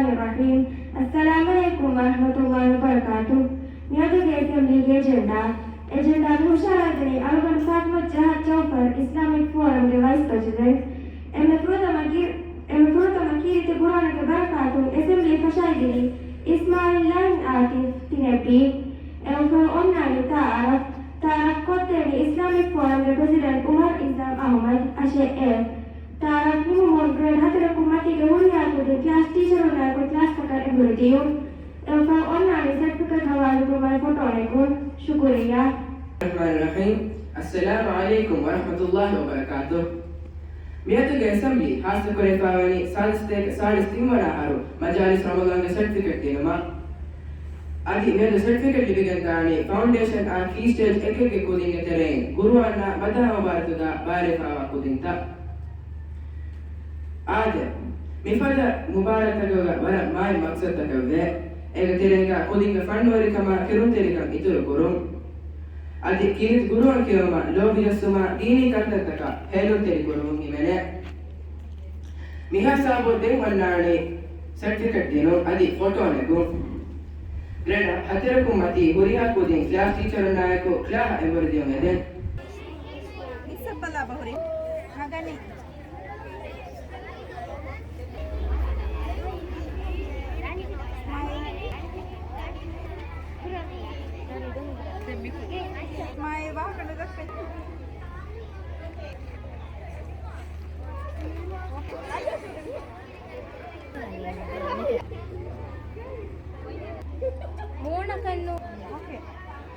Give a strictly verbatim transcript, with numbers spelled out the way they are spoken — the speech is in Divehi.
ރަޙީމް. އައްސަލާމު ޢަލައިކުމް ވަރަޙްމަތުﷲި ވަބަރަކާތުހު. މިއަދުގެ އެސެމްބްލީގެ އެޖެންޑާ. އެޖެންޑާ ހުށަހަޅައިދެނީ އަޅުގަނޑު ފާތިމަތު ޖަހާދް ޖައުފަރު، އިސްލާމިކް ފޯރަމްގެ ވައިސް ޕްރެޒިޑެންޓް. އެންމެ ފުރަތަމަ ގި-، އެންމެ ފުރަތަމަ ކީރިތި ގުރުއާނުގެ ބަރަކާތުން އެސެމްބްލީ ފަށައިދިނީ އިސްމާޢީލް ލައިން އާތިފް ތިނެއްބީ. އެއުފަލް އޮންނާނީ ތަޢާރަފް. ތަޢާރަފް ކޮށްދޭނީ އިސްލާމިކް ފޯރަމްގެ ޕްރެޒިޑެންޓް އުމަރު އިޒާމް އަޙްމަދު އަށެއް އެ. ތަޢާރަފް ނިމުމުން ގްރޭޑް ހަތަރަކުން މަތީގެ ހުރިހާ ކުދިން ކްލާސް ޓީޗަރުންނާއެކު ކްލާސްތަކަށް އެނބުރި ދިޔުން. އެއުފަލް އޮންނާނީ ސެޓްފިކެޓް ހަވާލުކުރުމަށް ފޮޓޯއެއް ނެގުން. ޝުކުރިއްޔާ. ރަޙްމާނި ރަޙީމް. އައްސަލާމު ޢަލައިކުމް ވަރަޙްމަތުﷲި ވަބަރަކާތުހު. މިއަދުގެ އެސެމްބްލީ ޚާއްޞަކުރެވިފައިވަނީ ސާދަ ސަތޭކަ ސާޅީސް ތިން ވަނަ އަހަރު މަޖާލިސް ރަމަޟާންގެ ސެޓްފިކެޓް ދިނުމަށް. އަދި މިއަދު ސެޓްފިކެޓް ލިބިގެންދާނީ ފައުންޑޭޝަން އާ ކީ ސްޓޭޖް އެކެއްގެ ކުދިންގެ ތެރެއިން ގުރުއާންއާ މަދަހާ މުބާރާތުގަ ބައިވެރިވެފައިވާ ކުދިންތައް. އާދެ، މިފަދަ މުބާރާތަކުގަ ވަރަށް މާތް މަޤްޞަދުތަކެއްވޭ. އޭގެ ތެރޭގަ ކުދިންގެ ފަންނުވެރިކަމާ ކިރުންތެރިކަން އިތުރުކުރުން. އަދި ކީރިތި ގުރުއާން ކިޔެވުމަށް ލޯބިޖައްސުމާ ދީނީ ކަންތައްތަކަށް ހޭލުންތެރިކުރުމުން ހިމެނޭ. މިހިސާބުން ދެން އޮންނާނީ ސެޓްފިކެޓް ދިނުން އަދި ފޮޓޯ ނެގުން. ގްރޭޑް ހަތަރަކުން މަތީ ހުރިހާ ކުދިން ކްލާސް ޓީޗަރުންނާއެކު ކްލާހަށް އެނބުރި ދިޔުން އެދެން. މިސް ބަލާ ބަހުރި. ހަގަނި. މާއި ވާހަކަ ނުދައްކަ. މޫނަކަށް ނޫ.